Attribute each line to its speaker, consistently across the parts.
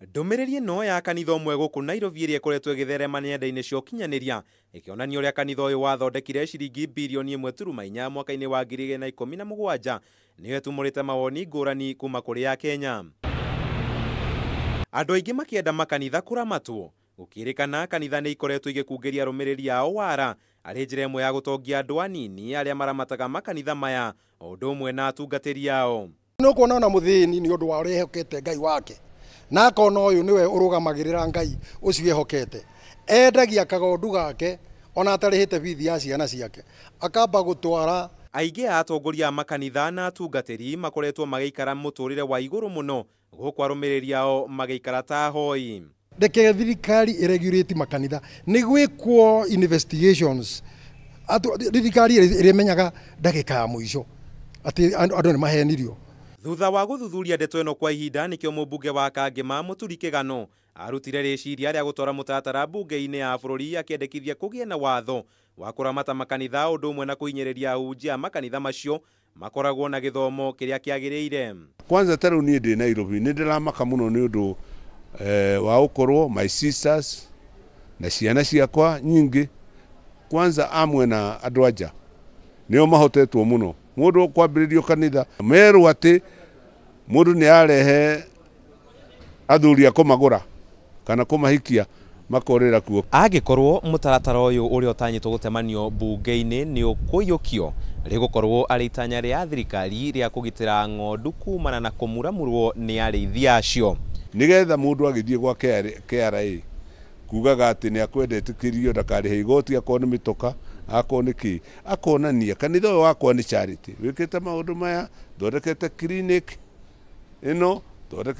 Speaker 1: Ndũmĩrĩri ĩno ya kanitha ũmwe gũkũ Nairobi ĩrĩa ĩkoretwo ĩgĩtherema nenda-inĩ cia ũkinyanĩria ĩkĩonania ũrĩa kanitha ũyũ wathondekire ciringi birioni 1.4 mwaka-inĩ wa 2017 nĩyo ĩtumũrĩte mawoni ngũrani kuma kũrĩ Akenya. Andũ aingĩ makĩenda makanitha kũramatwo gũkĩrĩkana kanitha nĩ ikoretwo igĩkungĩria arũmĩrĩri ao wara arĩ njĩra ĩmwe ya gũtongia andũ anini arĩa maramataga makanitha maya o ũndũ ũmwe na atungatĩri ao.
Speaker 2: Nĩ ũkuona ona mũthĩni nĩ ũndũ wa ũrĩa ehokete Ngai wake na akona ũyũ nĩwe ũrũgamagĩrĩra Ngai ũcio ehokete, endagia kagondu gake ona atarĩhĩte bithi ya ciana ciake akamba gũtwara.
Speaker 1: Aingĩ a atongoria a makanitha na atungatĩri makoretwo magĩikara mũtũrĩre wa igũrũ mũno gũkũ arũmĩrĩri ao magĩikara ta ahoi.
Speaker 2: Reke thirikari ĩregulate makanitha nĩ gwĩkwo investigations, thirikari ĩrĩmenyaga ndagĩka ya mũico atĩ andũ nĩ mahenirio.
Speaker 1: Thutha wa gũthuthuria ndeto ĩno kwa ihinda nĩkĩo mũmbunge wa Kangema Mũturi Kĩgano arutire rĩciria rĩa gũtwara mũtaratara mbunge-inĩ ya bũrũri akĩendekithia kũgĩe na watho wa kũramata makanitha ũndũ ũmwe na kũhinyĩrĩria ahunjia a makanitha macio makoragwo na gĩthomo kĩrĩa kĩagĩrĩire.
Speaker 3: Kwanza ta rĩu niĩ ndĩ Nairobi nĩ ndĩramaka mũno nĩ ũndũ wa gũkorwo my sisters na ciana ciakwa nyingĩ kwanza amwe na andũ anja nĩo mahotetwo mũno mũndũ kwambĩrĩrio kanitha merwo atĩ mũndũ nĩ arehe athuri a kũmagũra kana kũmahikia makorĩra kuo.
Speaker 1: Angĩkorwo mũtaratara ũyũ ũrĩa ũtanyĩtwo gũtemanio mbunge-inĩ nĩ ũkũiyũkio rĩgũkorwo arĩ itanya rĩa thirikari rĩa kũgitĩra ng'ondu kumana na kũmuramurwo nĩ arĩithi acio.
Speaker 3: Nĩgetha mũndũ agĩthiĩ gwa KRA kugaga atĩ nĩ akwenda etĩkĩrio ndakarĩhe igoti akorwo nĩ mĩtoka akorwo nĩ kĩ akonania kanitha ũyũ wakwa nĩ charity wĩkĩte maũndũ maya thondekete clinic ĩno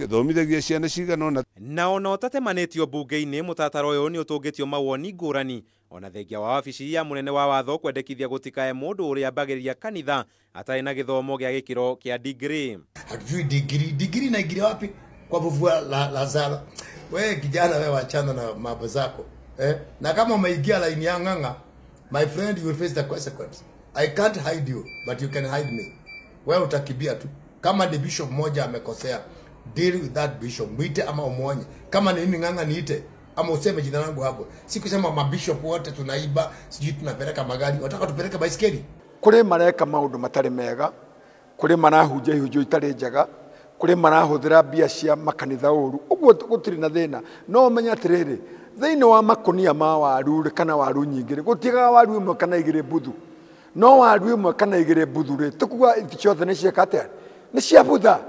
Speaker 3: thomithagia ciana cigana ũna.
Speaker 1: Na ona ũtatemanĩtio mbunge-inĩ mũtaratara ũyũ nĩ ũtũngĩtio mawoni ngũrani ona thengia wa wabici ya mũnene wa watho kwendekithia gũtikae mũndũ ũrĩa ambagĩrĩria kanitha atarĩ na gĩthomo gĩa gĩkĩro kĩa degree.
Speaker 4: Hatujui degree, degree inaingilia wapi kwa vuvua la Lazaro? We kijana, we wachana na mambo zako eh? Na kama umeingia line ya Ng'ang'a, my friend, you will face the consequence. I can't hide you but you can hide me. We utakibia tu. Kama ni bishop mmoja amekosea, deal with that bishop, mwite ama umuonye. Kama ni mimi Ng'ang'a niite ama useme jina langu hapo. Si kusema mabishop wote tunaiba, sijui tunapeleka magari, wataka tupeleke baiskeli.
Speaker 5: Kuri mareka maundu matari mega, kuri marahunjia ihunjio itari njega, kuri marahuthira mbia cia makanitha uru, uguo gutiri na thina. No umenye atiriri, thiini wa makunia ma waru kana waru nyingi ri, gutigaga waru imwe kana igiri mbuthu. No waru imwe kana igiri mbuthu ri, tukuga ciothe ni cieka atia? Ni cia butha.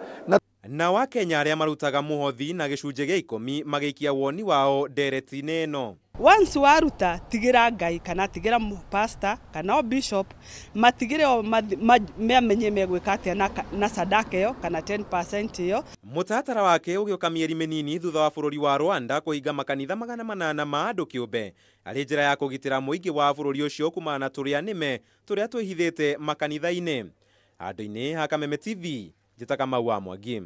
Speaker 1: Na Wakenya arĩa marutaga mũhothi na gĩcunjĩ gĩa 10 magĩikia woni wao ndereti-inĩ ĩno.
Speaker 6: Once waruta tigira Ngai kana tigira pastor kana o bishop matigire o mamenye megwĩka atĩa na sadaka ĩyo kana 10% ĩyo.
Speaker 1: Mũtaratara wake ũgĩũka mĩeri mĩnini thutha wa bũrũri wa Rwanda kũhinga makanitha 800 ma andũ kĩũmbe arĩ njĩra ya kũgitĩra mũingĩ wa bũrũri ũcio kumana na tũrĩa nĩme tũrĩa twĩhithĩte makanitha-inĩ. Handũ-inĩ ha Kameme TV, njĩtaga Kamau wa Mwangi.